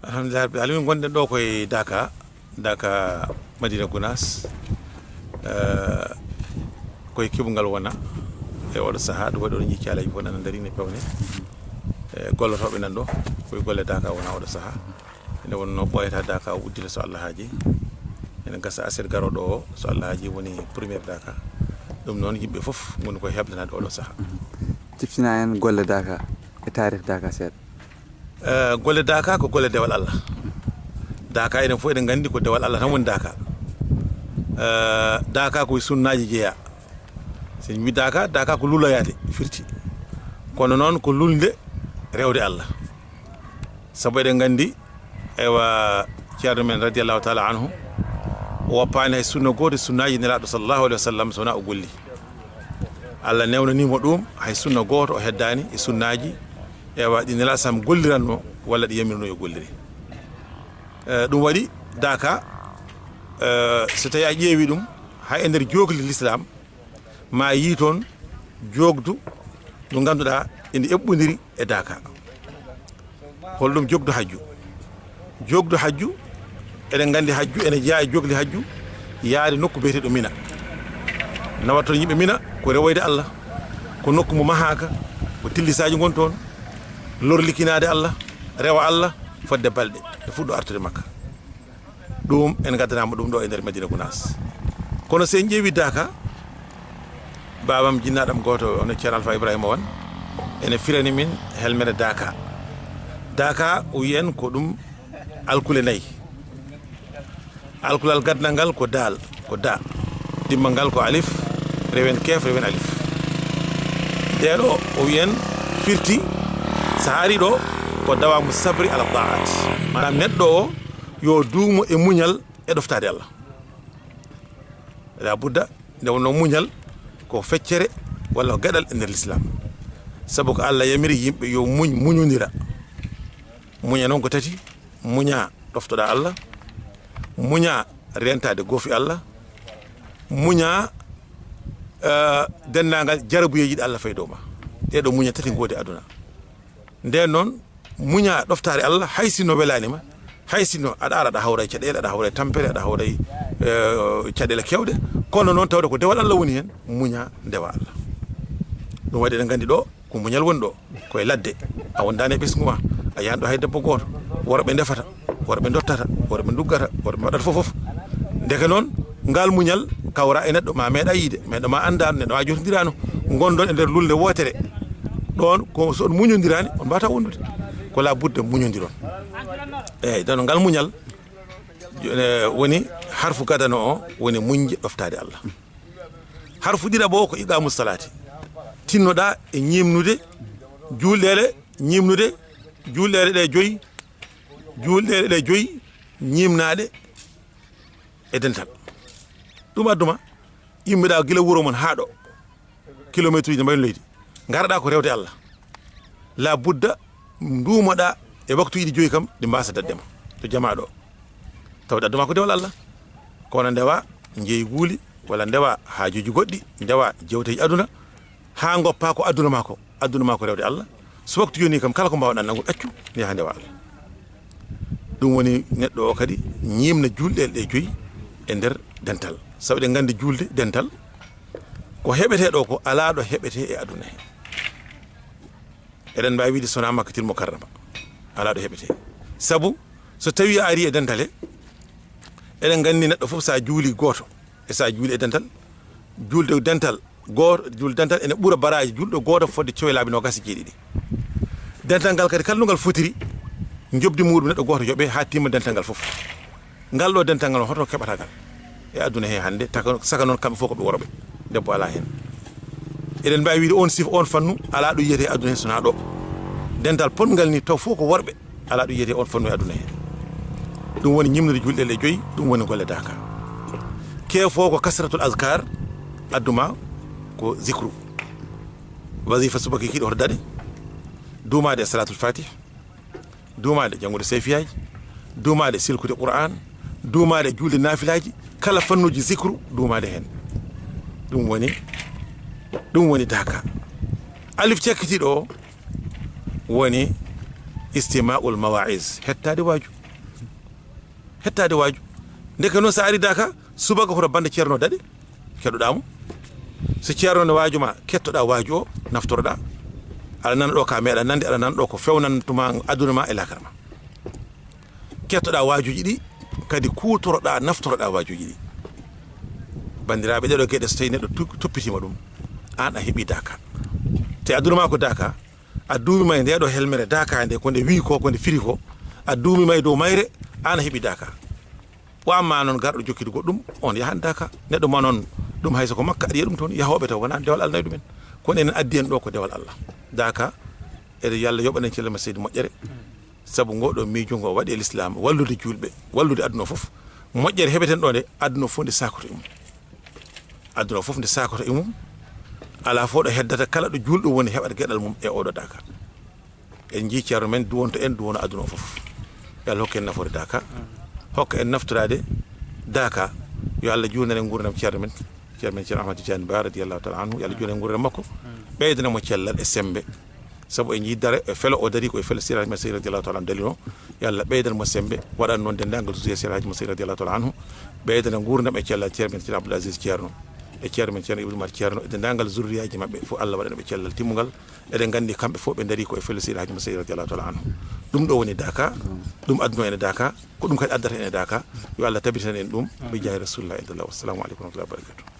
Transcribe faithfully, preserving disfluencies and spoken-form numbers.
Alhamdulillah rabbil alamin. Gonɗen ɗo koye Daka, Daka, Madina Gunas. Eh, koye keɓungal wona e oɗo saha, ɗum waɗi oɗon jikki alaji fof nana dari ne pewne. Eh, gollotoɓe nan ɗo koye golle Daka wona oɗo saha. Nde wonno ɓooyata Daka o uddita so Allah haaji. Ene gasa aset garoɗo o so Allah haaji woni première Daka. Ɗum noon yimɓe fof ngoni koye heɓlanade oɗo saha. Ciftina en golle Daka e taarih Daka seeɗa. Eh, golle Daka ko golle dewal Allah. Daka enen fof eɗen nganndi ko dewal Allah tan woni Daka. Eh, Daka ko e sunnaaji jeeya. So en mbi Daka, Daka ko luloyaade firti. Kono noon ko lulnde rewde Allah. Sabu eɗen nganndi, ewa, ceerno men radiyallahu taala anhu, o woppaani hay sunna gooto e sunnaaji Nelaaɗo sallallahu alaihi wa sallam so wonaa o golli. Allah newnanii mo ɗum, hay sunna gooto o heddaani e sunnaaji, ewa, ɗi Nelaaɗo sam golliranno walla ɗi yamirno yo gollire. Eh, ɗum waɗi Daka, eh, so tawi a ƴeewi ɗum, hay e nder jookli l'islam, ma yii toon jookdu ndu ngannduɗaa ene eɓɓondiri e Daka. Holɗum jookdu hajju? Jookdu hajju, eɗen nganndi hajju ene jeyaa e jookli hajju, yaade nokku biyeteeɗo Mina. Nawa toon yimɓe Mina ko rewoyde Allah, ko nokku mo mahaaka, ko tillisaaji ngon toon, lorlikinaade Allah, rewa Allah, fodde balɗe, ɓe fuɗɗo artude Makka. Ɗum en ngaddanaama ɗum ɗo e nder Madina Gunaas. Kono so en ƴeewi Daka, baabam jinnaaɗam gooto, hono Ceerno Alfa Ibrahima Wan, ene firani min helmere Daka. Daka, o wiyen ko ɗum alkule nayi. Alkulal gaddal ngal ko daal, ko da. Dimmal ngal ko alif, rewen keef, rewen alif. Nde ɗo, o wiyen firti, so haari ɗo, ko dawamu sabri ala taat. Maanaam neɗɗo o, yo duumo e muñal e ɗoftaade Allah. La budda, nde wonno muñal ko feccere walla ko gaɗal e nder l'islam. Sabu ko Allah yamiri yimɓe yo muñ, muñondira. Muña noon ko tati, muña ɗoftoɗa Allah, muña rentaade goofi Allah, muña, eh, denndaangal jarabuyeeji ɗi Allah fayi dow ma. Ɗee ɗo muña tati ngoodi aduna. Nden noon, muña ɗoftaare Allah, hay sinno welaani ma, hay sinno aɗa ara, aɗa hawra e caɗeele, aɗa hawra e tampere, aɗa hawra e, eh, caɗeele keewɗe, kono noon tawde ko dewal Allah woni heen, muña ndewa Allah. Ɗum waɗi eɗen nganndi ɗo, ko muñal woni ɗo, ko e ladde, a wondaani e ɓesngu ma, a yahan ɗo hay debbo gooto, worɓe ndefata, worɓe ndottata, worɓe nduggata, worɓe mbaɗata fof fof. Ndeke noon, ngal muñal kawra e neɗɗo ma meeɗa yiide, neɗɗo ma anndaano, neɗɗo ma jotondiraano, ngonɗon e nder lulnde wootere. Ɗoon, ko so on muñondiraani, on mbaawata wondude. Ko la budda muñondiron. Eeyi, ɗoon ngal muñal, eh, woni harfu gadano o, woni muñde ɗoftaade Allah. Harfu ɗiɗaɓo o ko iqaamu salaati. Tinnoɗa e ñiimnude, juulɗeele, ñiimnude, juulɗeele ɗe joyi, juulɗeele ɗe joyi, ñiimnaaɗe e dental. Ɗum adduma, immiɗa gila wuro mon haa ɗo, kilometre uji ne mbayno leydi. Ngaraɗa ko rewde Allah. La budda, nduumoɗa e waktuuji ɗi joyi kam, ɗi mbasa daɗde ma. To jama ɗo. Tawde adduma ko dewal Allah. Kono ndewa, njeeyguuli, walla ndewa haajuuji goɗɗi, ndewa jewteeji aduna, haa ngoppa ko adduna ma ko. Adduna ma ko rewde Allah. So waktu yoni kam, kala ko mbaawɗa nanngude, accu, yaha ndewa Allah. Ɗum woni neɗɗo o kadi ñiimna juulɗeele ɗe joyi e nder dental. Sabu eɗen nganndi juulde dental, ko heɓetee ɗo ko alaa ɗo heɓetee e aduna he. Eɗen mbaawi wiide so wonaa Makkatil Mukarrama, alaa ɗo heɓetee. Sabu so tawii a arii e dental he, eɗen nganndi neɗɗo fof so a juulii gooto, e so a juulii e dental, juulde dental gooto, juulde dental ene ɓura baraaji juulɗo gooto fodde cowe laabi noogaas e jeeɗiɗi. Dental ngal kadi, kala no ngal fotiri, njoɓdi muuɗum neɗɗo gooto yoɓee haa timma dental ngal fof. Ngal ɗo dental ngal, hoto keɓata ngal e aduna he hannde, taka, saka noon kamɓe fof ko ɓe worɓe, debbo alaa heen. Eɗen mbaawi wiide oon sifa, oon fannu, alaa ɗo yiyetee e aduna he so wonaa ɗo. Dental potngal ni, taw fof ko worɓe, alaa ɗo yiyetee oon fannu e aduna he. Ɗum woni ñiimnude juulɗeele ɗe joyi, ɗum woni golle Daka. Kee fof ko kasratul azkar, adduma ko zikru. Wasifa subaka kiiɗo hoto daɗe, duumaade e salatul fatih, duumaade janngude seyfiyaaji, duumaade silkude Qur'aan, duumaade juulde naafilaaji, kala fannuuji zikru, duumaade heen. Ɗum woni, ɗum woni Daka. Alif cakkitiiɗo o woni Istima'ul mawa'iz, hettaade waaju. Hettaade waaju. Ndeke noon, so a ari Daaka, subaka hoto bannde ceerno daɗe, keɗoɗaa mo. So ceerno ne waaju ma, kettoɗaa waaju o, naftoroɗaa. Aɗa nana ɗo ka meeɗa nande, aɗa nana ɗo ko fewnantuma aduna ma e laakara ma. Kettoɗaa waajuuji ɗi, kadi kuutoroɗaa, naftoroɗaa waajuuji ɗi. Banndiraaɓe, ɗeɗo geɗe so tawi neɗɗo tu-, toppitiima ɗum, aan a heɓii Daaka. Te aduna ma ko Daaka, a duumima e ndeɗo helmere Daaka nde, ko nde wiyi ko, ko nde firi ko, a duumima e dow mayre, aan a heɓii Daaka. Wa amma noon garɗo jokkude goɗɗum, on yahan Daaka. Neɗɗo ma noon, ɗum hay so ko makka aɗa yiya ɗum toon, yahooɓe taw wonaa dewal Allah nawi ɗumen. Kono enen addi en ɗo ko dewal Allah. Daaka, eɗen yo Allah yoɓanen cellal ma seydi moƴƴere. Sabu ngo ɗo miijo ngo waɗi e lislaam, wallude juulɓe, wallude aduna o fof. Moƴƴere heɓeten ɗo nde, aduna o fof nde saakoto e mum. Aduna o fof nde saakoto e mum. Alaa fof ɗo heddata, kala ɗo juulɗo woni heɓat geɗal mum e oɗo Daaka. En njii ceerno men duwonto en, duwono aduna o fof. Yo Allah hokku en nafoore Daaka, hokka en naftoraade Daaka. Yo Allah juutnan en nguurndam ceerno men, ceerno men Ceerno Ahmad Tidiane Ba radiyallahu taala anhu. Yo Allah juutnan en nguurndam makko, ɓeydana mo cellal e semmbe. Sabu en njii dare e felo o dari ko e felo Seydi Hajji Maalik Seydi radiyallahu taala anhu dalino. Yo Allah ɓeydan mo semmbe, waɗan noon denndaangal zuriya Seydi Hajji Maalik Seydi radiyallahu taala anhu. Ɓeydana nguurndam e cellal ceerno men Seydi Abdoul Aziz Ceerno, e ceerno men Ceerno Ibnu Umar Ceerno, e denndaangal zurriyaaji maɓɓe fof, Allah waɗana ɓe cellal timmungal. Eɗen nganndi kamɓe fof ɓe ndarii ko e felo Seydi Hajji Maalik Seydi radiyallahu taala anhu. Ɗum ɗo woni Daaka, ɗum adduno en e Daaka, ko ɗum kadi addata en e Daaka. Yo Allah tabitan en ɗum, bi jaahi Rasulullah, sallallahu alaihi wasallam. Wassalamu aleykum wa rahmatullahi wa barakatuh.